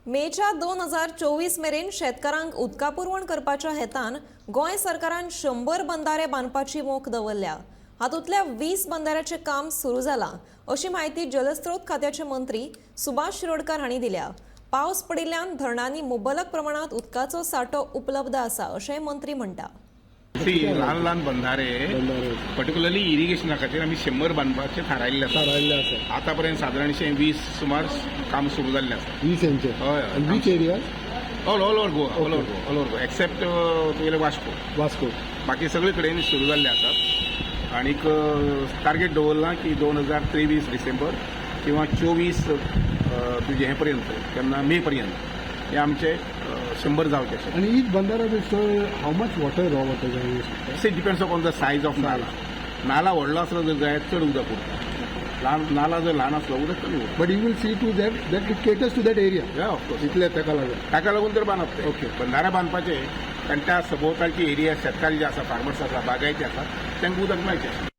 मेच्या 2024 मेरेन शेतकारांक उदका पुरवण करपाच्या हेतान गोंय सरकारान 100 बंदारे बांदपाची मोख दवरल्या. हातूंतल्या 20 बंदाऱ्याचें काम सुरू जालां, अशी म्हायती जलस्रोत खात्याचे मंत्री सुभाष शिरोडकार हांणी दिल्या. पावस पडिल्ल्यान धरणांनी मुबलक प्रमाणात उदकाचो सांठो उपलब्ध आसा, अशेंय मंत्री म्हणटा. सी, ल्हान ल्हान बंधारे बंधारे पर्टिक्युलरली इरिगेशना खातीर आमी 100 बांदपाचें थारायल्लें आसा. थारायल्ले आसा. आतां पर्यंत सादारणशें 20 सुमार काम सुरू जाल्लें आसा. 20 हेंचे? हय. आनी which area? All over Goa, all over Goa, all over Goa, except तुगेले वास्को. वास्को. बाकी सगळे कडेन सुरू जाल्ले आसात. आणीक टार्गेट दवरलां की 2023 डिसेंबर किंवा 24 तुजें हें पर्यंत, केन्ना मे पर्यंत हे आमचे 100 जावचे अशें. आनी each bandhara will store how much water, raw water जाय? It depends upon the size of nala. नाला व्हडलो आसलो जर जायत, चड उदक उरता. ल्हान नाला जर ल्हान आसलो, उदक कमी उरता. But you will see to that that it caters to that area? Of course. इतले ताका लागून. ताका लागून तर बांदप ते. बंधारे बांदपाचे कारण त्या सभोवतालची एरिया, शेतकार जे आसा, फार्मर्स आसा, बागायती आसा, तांकां उदक मेळचें.